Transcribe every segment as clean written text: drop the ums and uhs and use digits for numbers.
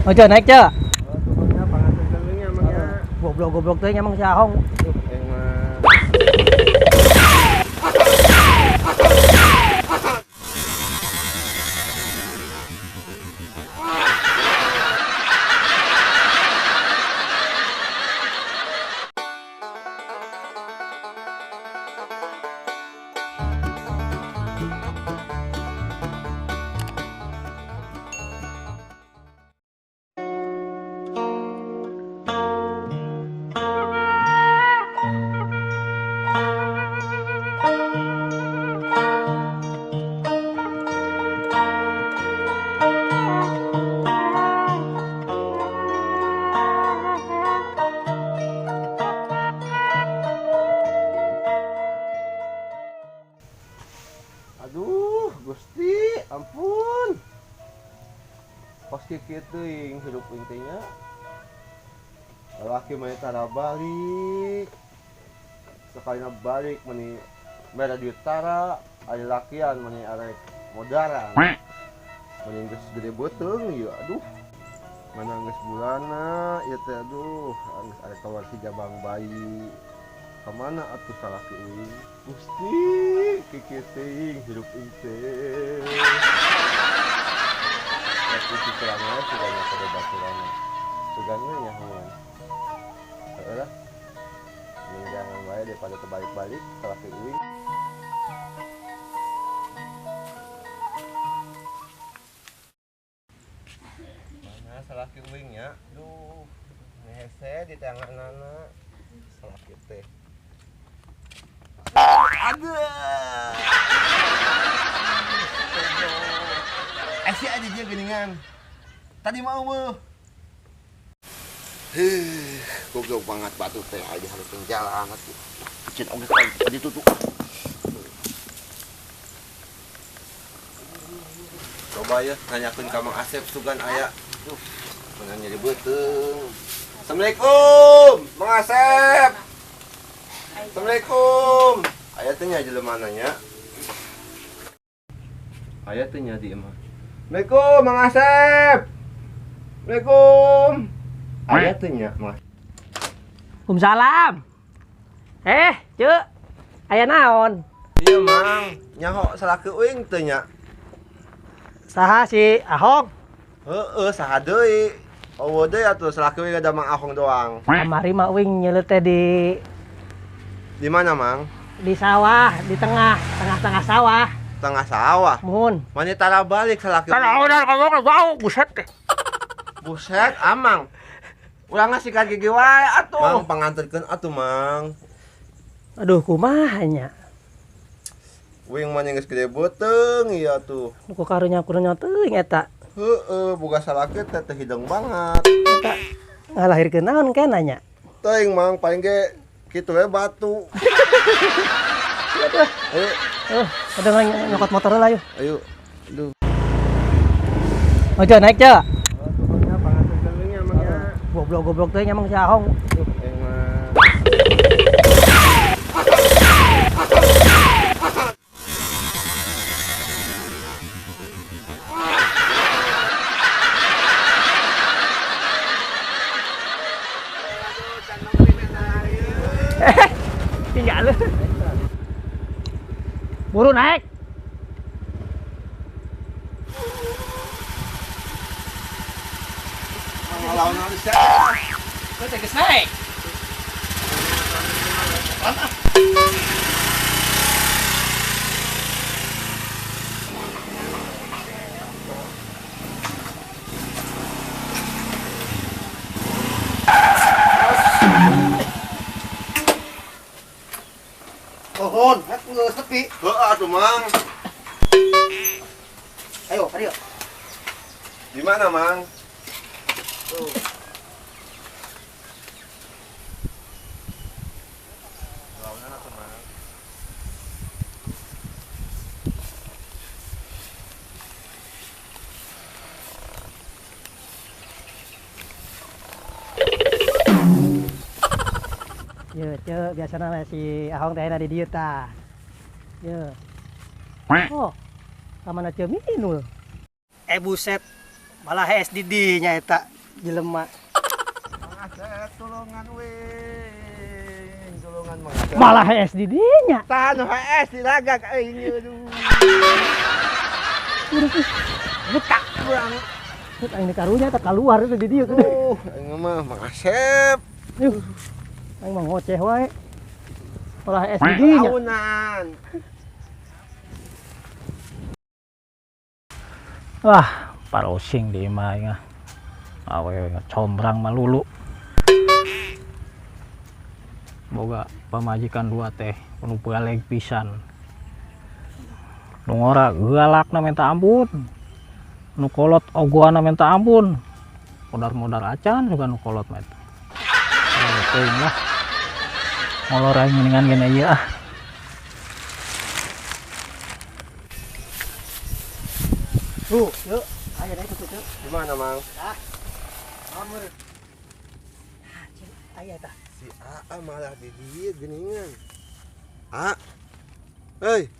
Oh, Ceu, naik, Ceu. Goblok-goblok teh emang si Ahong. Aduh, Gusti, ampun. Pas kieu teuing hidup aing teh nya. Lalaki mah tara balik. Sakalina balik meni mere duit tara, ari lakian meni arek modaran. Meni geus gede beuteung ieu, aduh. Mana geus bulana ieu teh, aduh, geus arek keluar si jabang bayi. Kemana atuh salaki uing? Gusti, kieu teuing hidup aing teh. Tapi pikirannya sugana kada baturanna. Sugana nyahoan. Heeh lah. Mending jangan wae daripada terbalik-balik salaki uing. Mana salaki uing nya? Duh, hese di tanganana salaki teh. Aduh. Esi aja dia geningan. Tadi mau meuh. Heh, goblok banget batu teh aja harus jalan atuh. Kecil oge tadi tutup. Coba ya nanyakeun ka Mang Asep sugan aya. Duh, mana nyeri beuteung. Assalamualaikum, Mang Asep. Assalamualaikum. Aya teh nya jelema nanya. Aya teh nya di imah. Assalamualaikum Mang Asep. Assalamualaikum. Aya teh nya Mang. Waalaikumsalam. Ceu. Aya naon? Iya Mang, nyaho salaki uing teh nya. Saha si Ahong? Heeh, saha deui. Eueuh deui atuh salaki uing ada Mang Ahong doang. Kamari mah uing nyeuleut teh di mana, Mang? Di sawah, di tengah, tengah-tengah sawah. Tengah sawah? Muhun. Mani tara balik salaki. Tara udah kamu bau, buset teh. Buset, amang. Urang ngasikat gigi wae atuh. Mang panganterkeun atuh, Mang. Aduh, kumaha nya? Uing mah geus gede beuteung ieu atuh. Ku karunya kurunya teuing eta. Heeh, boga salaki teh teh hideung banget. Eta ngalahirkeun naon keneh nya? Teuing, Mang, paling ge kitu we batu. Ayo. Ada nyokot motor lah yuk. Ayo. Aduh. Oh, Ceu, naik, Ceu. Goblok-goblok teh emang si Ahong. Tinggal lu. Buru naik. Naik. Pohon, geus sepi. Heeh atuh, Mang. Ayo, ayo. Di mana, Mang? Tuh. Launan atuh, Mang. Ye, Ceu, biasana si Ahong teh di dieu tah. Ye. Oh, ka mana Ceu Minul? Buset. Malah SD nya eta. Jelema. Mang Asep tulungan wing, tulungan Mang Asep. Malah HS di dinya. Tahan nu HS dilagak aing aduh. Buka urang. Aing karunya tak keluar itu di dieu. Aing mah Mang Asep. Yuh. Aing mah ngoceh wae. Malah HS di dinya. Taunan. Wah, parosing di imah aing ah. Awewe combrang malulu. Boga pamajikan dua teh nu baleg pisan. Nu ngora galakna minta ampun. Nu kolot ogoana minta ampun. Modar-modar acan juga nu kolot mah eta. Teuing lah. Molor aing mendingan gini ieu ah. Tuh, yuk. Ayo naik tuh, tuh. Gimana, Mang? Ah. Amur. Ah, aya tah. Si AA malah di dieu geuningan. A. Hei.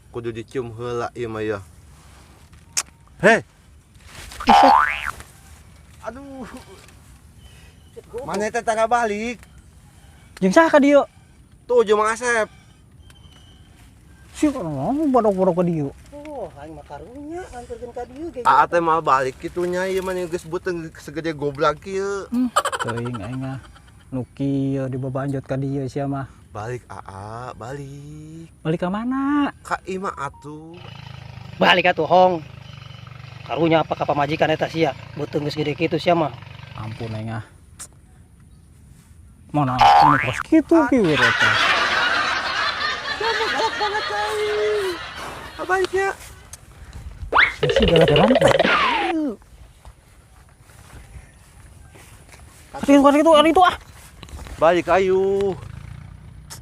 Kudu dicium heula ieu mah ya. Hei. Aduh. Mana teh tara balik? Jeung saha ka dieu? Tuh jeung Mang Asep. Si ngomong bodok-bodok ka dieu. Oh, aing mah karunya nganterkeun ka dieu ge. Aa teh mal balik kitu nya ieu mah geus beuteung segede goblak kieu. Teuing aing mah nu kieu dibabanjot ka dieu sia mah. Balik Aa, balik. Balik ka mana? Ka imah atuh. Balik atuh hong. Karunya apa ka pamajikan eta sia? Beuteung geus gede kitu sia mah. Ampun aing ah. Mana anu kos kitu kieu eta. Sia mah galak banget aing. Baliknya. Si galak-galan. Itu itu ah. Balik ayu.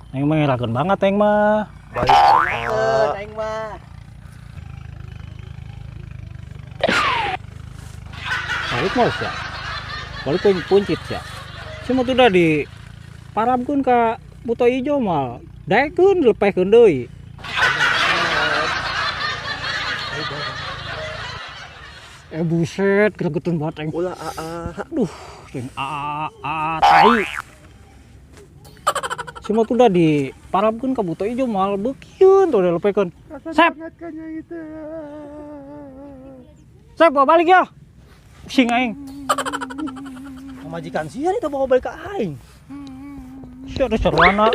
Aing mah ngerakeun banget aing mah. Balik aing mah. Balik mau sia. Balik teuing puncit sia. Sia mah tuh udah di parabkeun ka buto ijo mal. Daekeun lepehkeun deui. Buset, gregetan banget aing. Ulah aa. Aduh, jeung aa tai. Si mah tuh udah di parabkeun ka buto ijo mal beukieun tuh udah lepehkeun. Sep. Sep, bawa balik ya. Pusing aing. Pamajikan sia itu bawa balik ka aing. Sia ada sarwana.